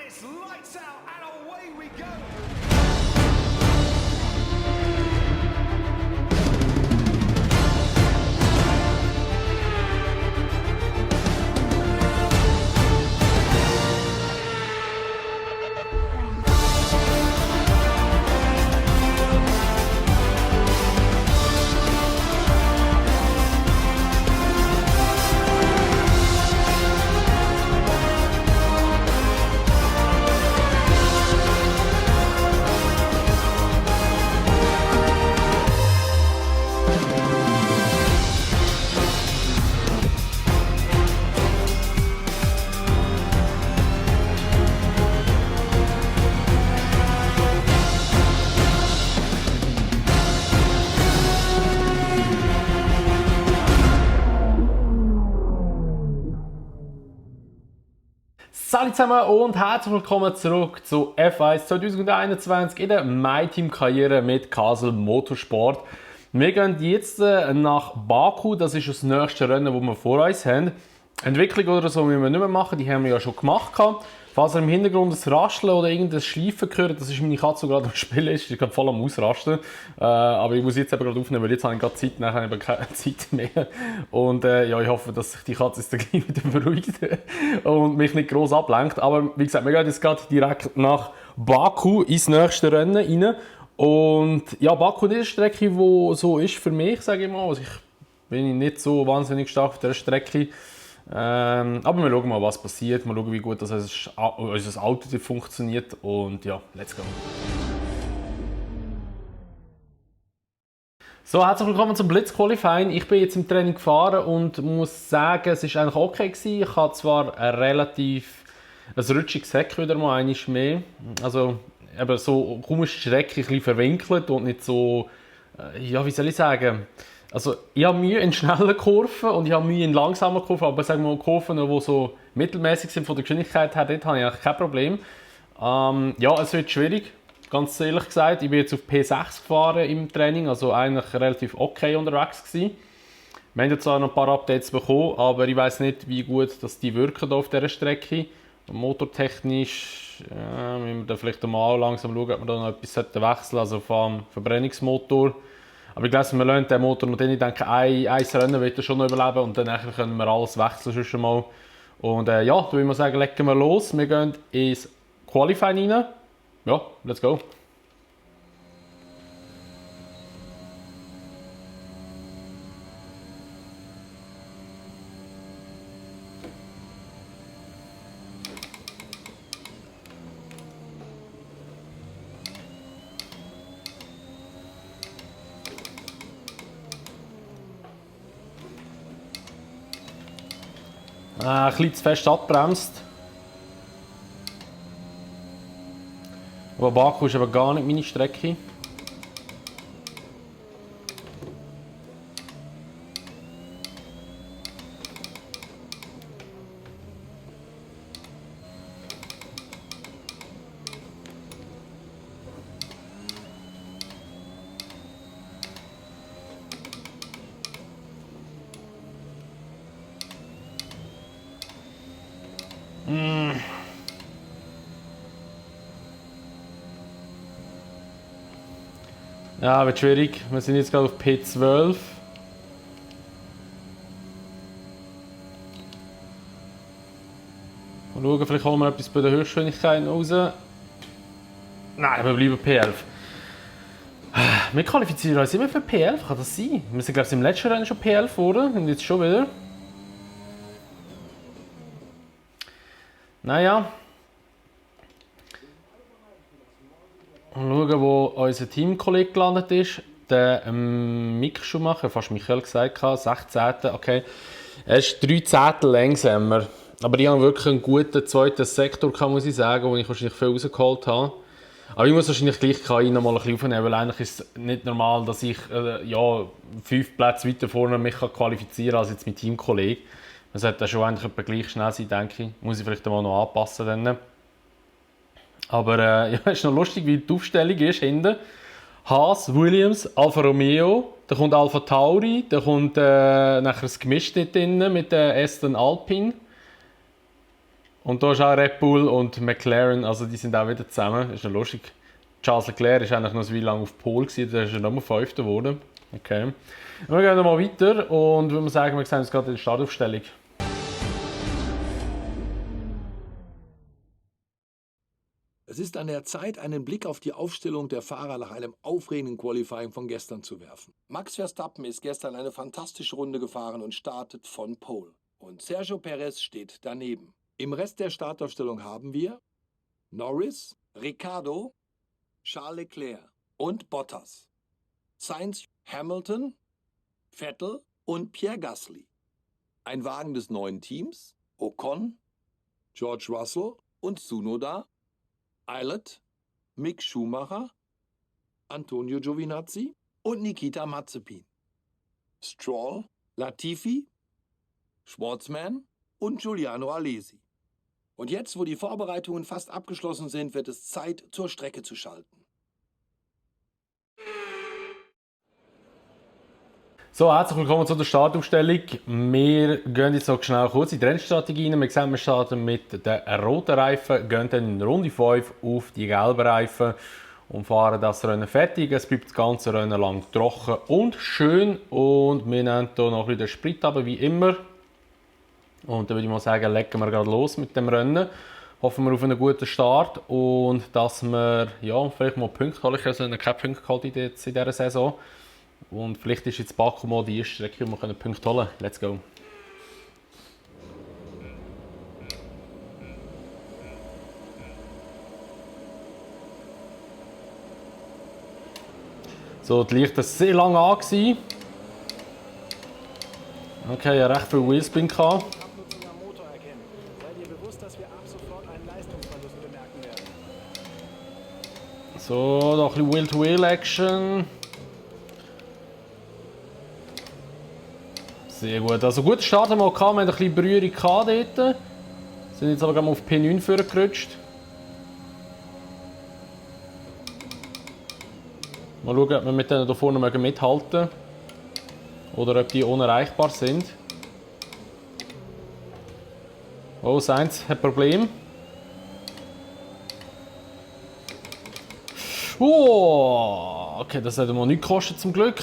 it's lights out and away we go. Hallo zusammen und herzlich willkommen zurück zu F1 2021 in der MyTeam-Karriere mit Castle Motorsport. Wir gehen jetzt nach Baku, das ist das nächste Rennen, das wir vor uns haben. Entwicklung oder so müssen wir nicht mehr machen, die haben wir ja schon gemacht. Falls ihr im Hintergrund ein Rascheln oder irgendein Schleifen hört, das ist meine Katze, die gerade am Spielen ist. Die ist gerade voll am Ausrasten. Aber ich muss jetzt eben gerade aufnehmen, weil jetzt habe ich gerade Zeit, nachher habe ich keine Zeit mehr. Und ja, ich hoffe, dass sich die Katze jetzt gleich wieder beruhigt und mich nicht gross ablenkt. Aber wie gesagt, wir gehen jetzt gerade direkt nach Baku ins nächste Rennen rein. Und ja, Baku ist eine Strecke, die so ist für mich, sage ich mal. Also ich bin nicht so wahnsinnig stark auf dieser Strecke. Aber wir schauen mal, was passiert. Wir schauen, wie gut unser Auto funktioniert. Und ja, let's go. So, herzlich willkommen zum Blitz Qualifying. Ich bin jetzt im Training gefahren und muss sagen, es war eigentlich okay gewesen. Ich habe zwar ein relativ rutschiges Heck wieder mal einmal mehr. Also eben so komische Strecke, ein bisschen verwinkelt und nicht so, ja, wie soll ich sagen. Also, ich habe Mühe in schnellen Kurven und ich habe Mühe in langsamen Kurven, aber sagen wir mal Kurven, die so mittelmäßig sind von der Geschwindigkeit her, dort habe ich eigentlich kein Problem. Ja, es wird schwierig, ganz ehrlich gesagt. Ich bin jetzt auf P6 gefahren im Training, also eigentlich relativ okay unterwegs gewesen. Wir haben jetzt zwar noch ein paar Updates bekommen, aber ich weiß nicht, wie gut dass die wirken auf dieser Strecke. Motortechnisch müssen wir da vielleicht mal langsam schauen, ob wir da noch etwas wechseln sollten, also vom Verbrennungsmotor. Aber ich glaube, wir lassen den Motor noch drin. Ich denke, ein Rennen wird er schon noch überleben und dann können wir alles wechseln schon mal. Und ja, da würde ich sagen, legen wir los. Wir gehen ins Qualifying rein. Ja, let's go. Ein bisschen zu fest abbremst. Aber Baku ist aber gar nicht meine Strecke. Ja, wird schwierig. Wir sind jetzt gerade auf P12. Mal schauen, vielleicht holen wir etwas bei der Höchstgeschwindigkeit raus. Nein, wir bleiben P11. Wir qualifizieren uns immer für P11, kann das sein? Wir sind, glaube ich, im letzten Rennen schon P11 geworden und jetzt schon wieder. Naja. Mal schauen, wo unser Teamkollege gelandet ist. Der Mick Schumacher, fast Michael gesagt, 16. Okay. Er ist 3 Zehntel langsamer. Aber ich habe wirklich einen guten zweiten Sektor, muss ich sagen, wo ich wahrscheinlich viel rausgeholt habe. Aber ich muss wahrscheinlich gleich KI noch mal ein bisschen aufnehmen, weil eigentlich ist es nicht normal, dass ich ja, 5 Plätze weiter vorne mich qualifizieren kann als jetzt mein Teamkollege. Man sollte schon eigentlich etwa gleich schnell sein, denke ich. Muss ich vielleicht mal noch anpassen dann. Aber ja, es ist noch lustig, wie die Aufstellung ist hinten. Haas, Williams, Alfa Romeo, dann kommt Alfa Tauri, dann kommt nachher das Gemisch dort drin mit Aston Alpine. Und da ist auch Red Bull und McLaren, also die sind auch wieder zusammen. Das ist noch lustig. Charles Leclerc ist eigentlich noch so wie lange auf Pole gewesen, da ist er nochmal Fünfter geworden. Okay. Wir gehen nochmal weiter und würde sagen, wir sehen uns gerade in der Startaufstellung. Es ist an der Zeit, einen Blick auf die Aufstellung der Fahrer nach einem aufregenden Qualifying von gestern zu werfen. Max Verstappen ist gestern eine fantastische Runde gefahren und startet von Pole. Und Sergio Perez steht daneben. Im Rest der Startaufstellung haben wir Norris, Ricciardo, Charles Leclerc und Bottas, Sainz, Hamilton, Vettel und Pierre Gasly. Ein Wagen des neuen Teams, Ocon, George Russell und Tsunoda, Eilert, Mick Schumacher, Antonio Giovinazzi und Nikita Mazepin. Stroll, Latifi, Schwartzman und Giuliano Alesi. Und jetzt, wo die Vorbereitungen fast abgeschlossen sind, wird es Zeit, zur Strecke zu schalten. So, herzlich willkommen zu der Startaufstellung. Wir gehen jetzt noch schnell kurz in die Rennstrategie rein. Wir sehen, wir starten mit den roten Reifen, gehen dann in Runde 5 auf die gelben Reifen und fahren das Rennen fertig. Es bleibt das ganze Rennen lang trocken und schön. Und wir nehmen hier noch ein bisschen den Sprit runter, wie immer. Und dann würde ich mal sagen, legen wir gerade los mit dem Rennen. Hoffen wir auf einen guten Start und dass wir ja, vielleicht mal Punkte holen. Ich habe keine Punkte geholt in dieser Saison. Und vielleicht ist jetzt Baku mal die erste Strecke, wo wir Punkte holen können. Let's go! So, die Lichter waren sehr lange an. Okay, ja, recht viel Wheelspin gehabt. Abnutzung am Motor erkennen. Sei dir bewusst, dass wir ab sofort einen Leistungsverlust bemerken werden. So, noch ein bisschen Wheel-to-Wheel-Action. Sehr gut. Also gut Start haben wir gehabt. Wir hatten ein bisschen Berührung dort. Sind jetzt aber gerade mal auf P9 vorgerutscht. Mal schauen, ob wir mit denen hier vorne mithalten können. Oder ob die unerreichbar sind. Oh, Sainz hat ein Problem. Oh, okay, das hat mal nichts gekostet zum Glück.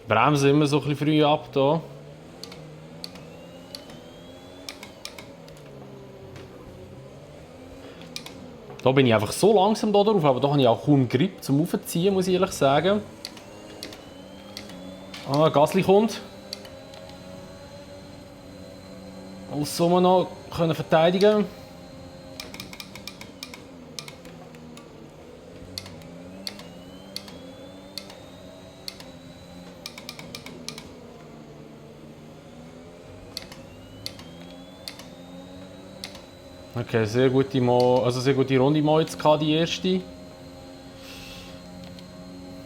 Bremsen immer so ein bisschen früh ab hier. Da bin ich einfach so langsam da drauf, aber da habe ich auch kaum Grip zum Aufziehen, muss ich ehrlich sagen. Ah, Gasly kommt. Alles so noch können verteidigen. Okay, sehr gute Runde mal jetzt gehabt, die erste.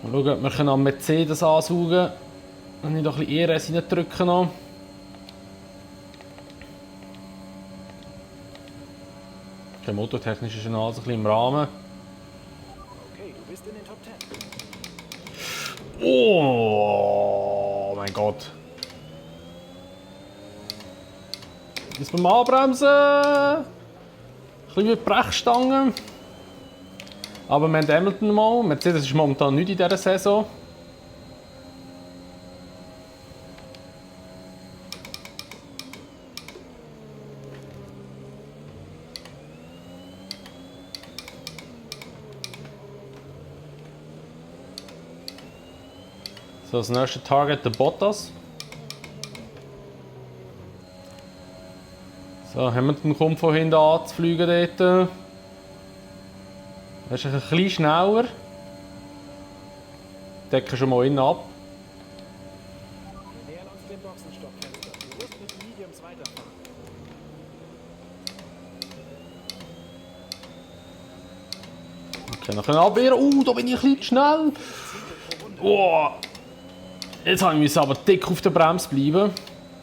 Mal schauen, ob wir am Mercedes ansaugen und nicht noch ein bisschen ERS reindrücken noch. Okay, motortechnisch ist alles ein bisschen im Rahmen. Okay, du bist in den Top 10. Oh mein Gott. Jetzt beim Anbremsen. Ein bisschen wie Brechstangen. Aber wir haben Hamilton mal. Mercedes ist momentan nicht in dieser Saison. So, das nächste Target der Bottas. So, Hamilton kommt von hinten anzufliegen dort. Er ist ein bisschen schneller. Decken schon mal innen ab. Wir nähern uns dem Boxenstoppfenster. Bewusst mit Mediums weiterfahren. Okay, dann können wir abwehren. Da bin ich ein bisschen schnell. Oh. Jetzt habe ich aber dick auf der Bremse bleiben.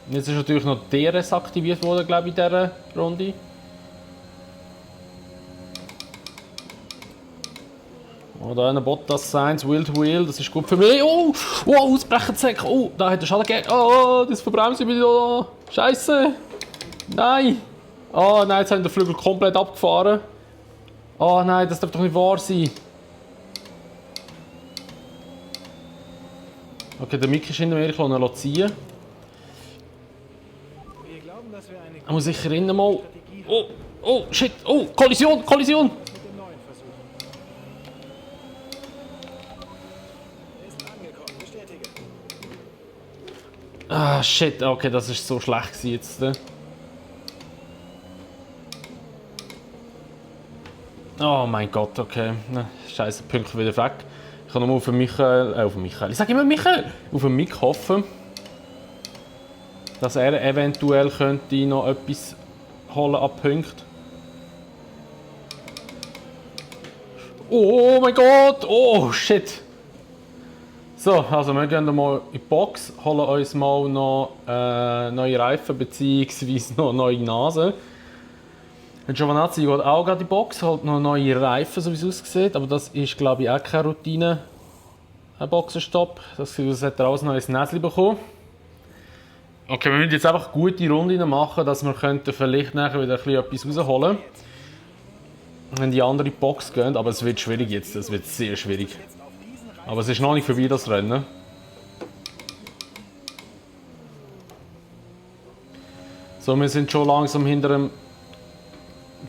Jetzt ist natürlich noch DRS aktiviert worden, glaube ich, in dieser Runde. Oh, da ein Bottas Sainz, Wheel to Wheel, das ist gut für mich. Oh, oh, Ausbrecherzeck. Oh, da hat er Schaden gegeben. Oh, das verbremse ich wieder. Scheiße. Nein. Oh nein, jetzt haben wir den Flügel komplett abgefahren. Oh nein, das darf doch nicht wahr sein. Okay, der Mick ist hinter mir, ich kann ihn ziehen. Wir glauben, dass wir eine Er muss sicher innen mal. Strategie Oh, oh, shit. Oh, Kollision, Kollision. mit dem neuen Versuch. Ist angekommen, bestätige. Ah, shit. Okay, das ist so schlecht gewesen jetzt. Oh mein Gott, okay. Scheiße, Punkte wieder weg. Ich kann nur auf den Michael, ich sage immer Michael, auf den Mick hoffen, dass er eventuell könnte noch etwas holen an Punkten. Oh mein Gott, oh shit. So, also wir gehen mal in die Box, holen uns mal noch neue Reifen bzw. noch neue Nase. Der Giovanazzi geht auch gerade in die Box, holt noch neue Reifen, so wie es aussieht. Aber das ist, glaube ich, auch keine Routine. Ein Boxenstopp. Das hat er auch ein neues Näschen bekommen. Okay, wir müssen jetzt einfach gute Runden machen, dass wir vielleicht nachher wieder etwas rausholen können. Wenn die andere Box gehen. Aber es wird schwierig jetzt, es wird sehr schwierig. Aber es ist noch nicht vorbei, das Rennen. So, wir sind schon langsam hinter dem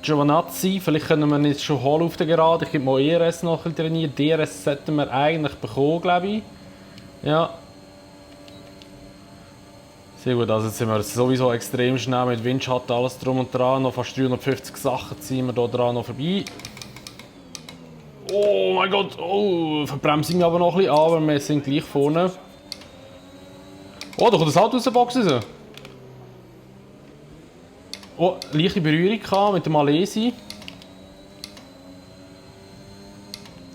Giovanazzi, vielleicht können wir ihn jetzt schon holen auf der Gerade. Ich gebe mal ERS noch ein bisschen trainieren. DRS sollten wir eigentlich bekommen, glaube ich. Ja. Sehr gut, also jetzt sind wir sowieso extrem schnell mit Windschatten, alles drum und dran. Noch fast 350 Sachen ziehen wir hier dran noch vorbei. Oh mein Gott, oh, Verbremsung aber noch ein bisschen, aber wir sind gleich vorne. Oh, da kommt das Auto aus der Box raus. Oh, leichte Berührung mit dem Malesi.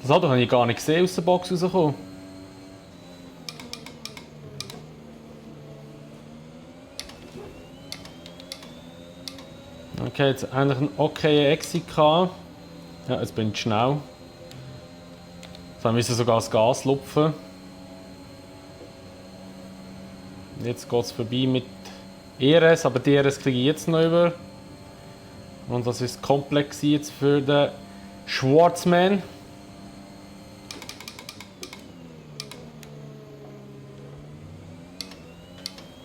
Das Auto habe ich gar nicht gesehen, aus der Box rauskommen. Okay, jetzt eigentlich einen okayen Exit gehabt. Ja, jetzt bin ich schnell. Jetzt müssen wir sogar das Gas lupfen. Jetzt geht es vorbei mit ERS, aber die ERS kriege ich jetzt noch über. Und das ist komplex jetzt für den Schwarzman.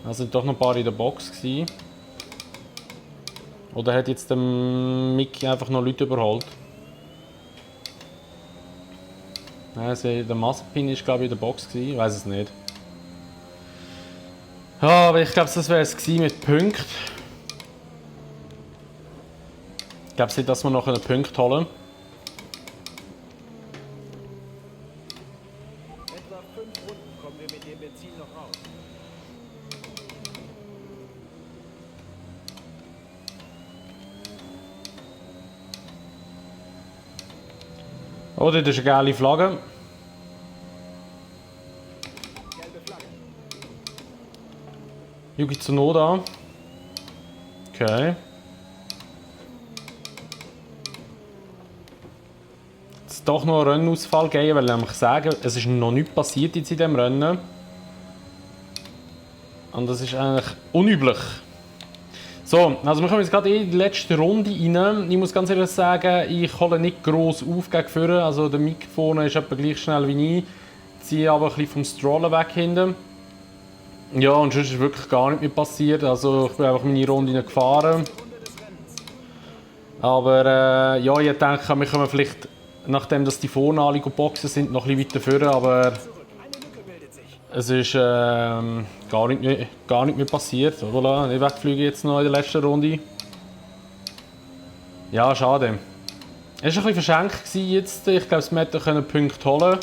Da sind doch noch ein paar in der Box gewesen. Oder hat jetzt der Mickey einfach noch Leute überholt? Nein, also der Mazepin ist glaube ich in der Box gewesen. Ich weiß es nicht. Ja, aber ich glaube, das wäre es mit Punkten. Ich glaube nicht, dass wir noch einen Punkt holen. Etwa 5 Runden kommen wir mit dem Benzin noch raus. Oh, das ist eine geile Flagge. Gelbe Flagge. Yuki Tsunoda. Okay. Jetzt doch noch einen Rennausfall geben, weil ich sagen, es ist noch nichts passiert jetzt in diesem Rennen. Und das ist eigentlich unüblich. So, also wir kommen jetzt gerade in die letzte Runde rein. Ich muss ganz ehrlich sagen, ich hole nicht gross auf gegen vorne. Also der Mick vorne ist etwa gleich schnell wie ich. Ziehe aber ein bisschen vom Strollen weg hinten. Ja, und sonst ist wirklich gar nicht mehr passiert. Also ich bin einfach meine Runde gefahren. Aber ja, ich denke, wir kommen vielleicht, nachdem dass die vorne alle Boxen sind, noch ein bisschen weiter vorne. Aber Eine Lücke bildet sich. es ist gar nicht mehr passiert. Voilà, nicht wegfliegen jetzt noch in der letzten Runde. Ja, schade. Es war ein bisschen verschenkt jetzt. Ich glaube, wir hätten Punkte holen können.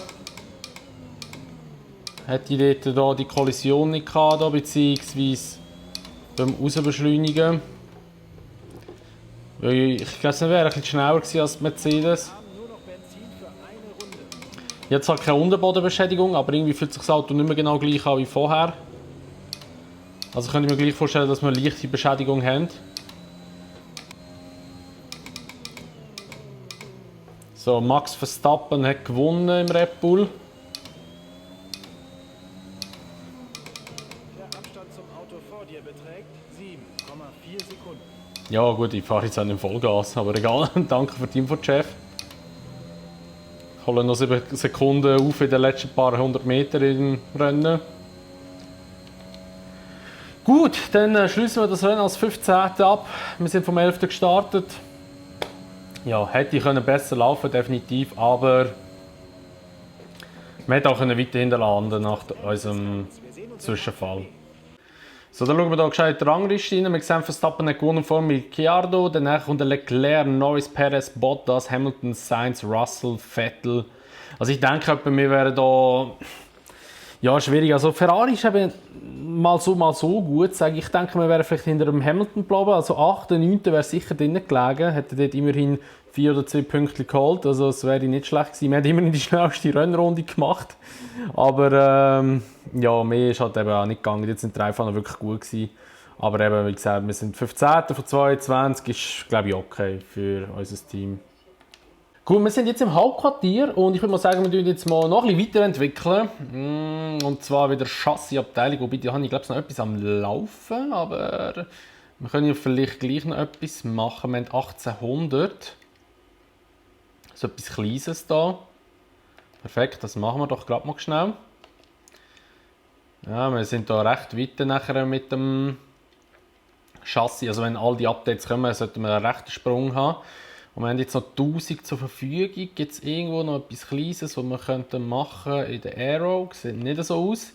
Hätte ich dort da die Kollision nicht gehabt, beziehungsweise beim Rausbeschleunigen. Ich glaube, es wäre ein bisschen schneller gewesen als Mercedes. Wir haben nur noch Benzin für eine Runde. Jetzt hat keine Unterbodenbeschädigung, aber irgendwie fühlt sich das Auto nicht mehr genau gleich an wie vorher. Also könnte ich mir gleich vorstellen, dass wir eine leichte Beschädigung haben. So, Max Verstappen hat gewonnen im Red Bull. Der Abstand zum Auto vor dir beträgt 7,4 Sekunden. Ja gut, ich fahre jetzt auch nicht Vollgas, aber egal. Danke für die Info, Chef. Ich hole noch 7 Sekunden auf in den letzten paar hundert Metern im Rennen. Gut, dann schließen wir das Rennen als 15. ab. Wir sind vom 11. gestartet. Ja, hätte ich besser laufen, definitiv, aber man hätte auch weiterhin landen nach unserem Zwischenfall. So, dann schauen wir hier gescheit die Rangliste rein. Wir sehen, Verstappen hat gewonnen vor Ricciardo, danach kommt Leclerc, Norris, Perez, Bottas, Hamilton, Sainz, Russell, Vettel. Also ich denke, wir wären da ja, schwierig. Also Ferrari ist eben mal so gut, sage ich. Ich denke, wir wären vielleicht hinter dem Hamilton geblieben. Also 8., 9. wäre sicher drinnen gelegen. Hätte dort immerhin 4 oder 2 Punkte geholt. Also es wäre nicht schlecht gewesen. Wir haben immerhin die schnellste Rennrunde gemacht. Aber ja, mehr ist halt eben auch nicht gegangen. Jetzt sind die Reifen wirklich gut gewesen. Aber eben, wie gesagt, wir sind 15. von 22. Ist, glaube ich, okay für unser Team. Gut, wir sind jetzt im Hauptquartier und ich würde mal sagen, wir jetzt mal noch ein bisschen weiterentwickeln. Und zwar wieder Chassisabteilung, wobei die habe ich glaube noch etwas am Laufen, aber wir können ja vielleicht gleich noch etwas machen. Wir haben 1800. So etwas Kleines da. Perfekt, das machen wir doch gerade mal schnell. Ja, wir sind da recht weit nachher mit dem Chassis. Also wenn all die Updates kommen, sollten wir einen rechten Sprung haben. Und wir haben jetzt noch 1000 zur Verfügung. Gibt es irgendwo noch etwas Kleines, was wir könnten machen in der Aero? Sieht nicht so aus.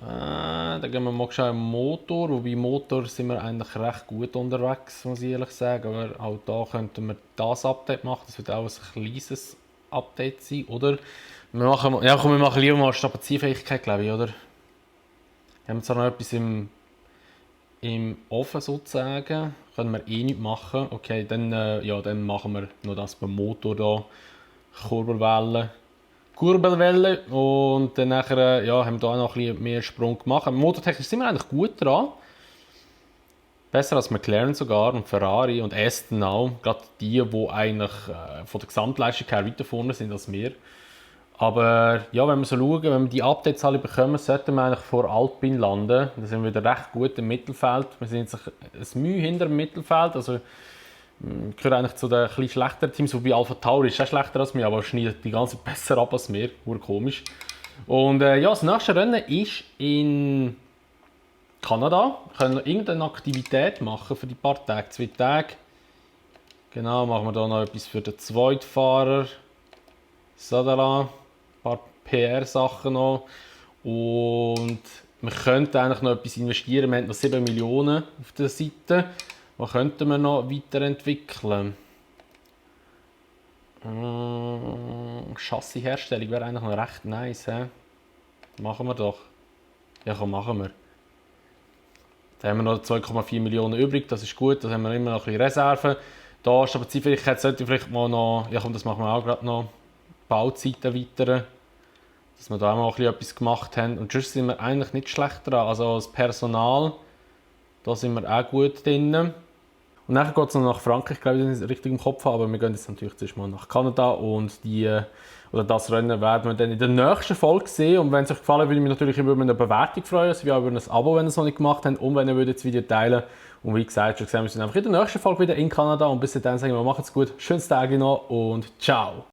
Dann gehen wir mal schauen im Motor. Wobei Motor sind wir eigentlich recht gut unterwegs, muss ich ehrlich sagen. Aber auch da könnten wir das Update machen. Das wird auch ein kleines Update sein. Oder wir machen, ja, komm, wir machen lieber mal Strapazierfähigkeit, glaube ich, oder? Haben wir zwar noch etwas im Ofen sozusagen, können wir eh nicht machen. Okay, dann, ja, dann machen wir noch das beim Motor da. Kurbelwelle und dann nachher, ja, haben wir da noch ein bisschen mehr Sprung gemacht. Motortechnisch sind wir eigentlich gut dran. Besser als McLaren sogar und Ferrari und Aston auch. Gerade die eigentlich von der Gesamtleistung her weiter vorne sind als wir. Aber ja, wenn wir so schauen, wenn wir die Updates alle bekommen, sollten wir eigentlich vor Alpine landen. Da sind wir wieder recht gut im Mittelfeld. Wir sind jetzt ein Mühe hinter dem Mittelfeld. Also, wir gehören eigentlich zu den etwas schlechteren Teams, wobei Alpha Tauri ist auch schlechter als wir, aber schneidet die ganze Zeit besser ab als wir. Komisch. Und ja, das nächste Rennen ist in Kanada. Wir können noch irgendeine Aktivität machen für die paar Tage, 2 Tage. Genau, machen wir da noch etwas für den Zweitfahrer. Sadala. Ein paar PR-Sachen noch. Und wir könnten eigentlich noch etwas investieren. Wir haben noch 7 Millionen auf der Seite. Was könnten wir noch weiterentwickeln? Chassisherstellung wäre eigentlich noch recht nice. He? Machen wir doch. Ja, komm, machen wir. Da haben wir noch 2,4 Millionen übrig. Das ist gut. Da haben wir immer noch ein bisschen Reserven. Da ist aber Zielfähigkeit sollte vielleicht mal noch. Ja, komm, das machen wir auch gerade noch. Bauzeiten weiter, dass wir da auch mal etwas gemacht haben. Und sonst sind wir eigentlich nicht schlecht dran. Also das Personal, da sind wir auch gut drin. Und dann geht es noch nach Frankreich, glaube ich, wenn ich es richtig im Kopf habe. Aber wir gehen jetzt natürlich zuerst mal nach Kanada und das Rennen werden wir dann in der nächsten Folge sehen. Und wenn es euch gefallen hat, würde ich mich natürlich über eine Bewertung freuen, also auch über ein Abo, wenn ihr es noch nicht gemacht habt und wenn ihr das Video teilen würdet. Und wie gesagt, schon gesehen, wir sind einfach in der nächsten Folge wieder in Kanada und bis dahin sagen wir, macht's gut, schönes Tag noch und ciao!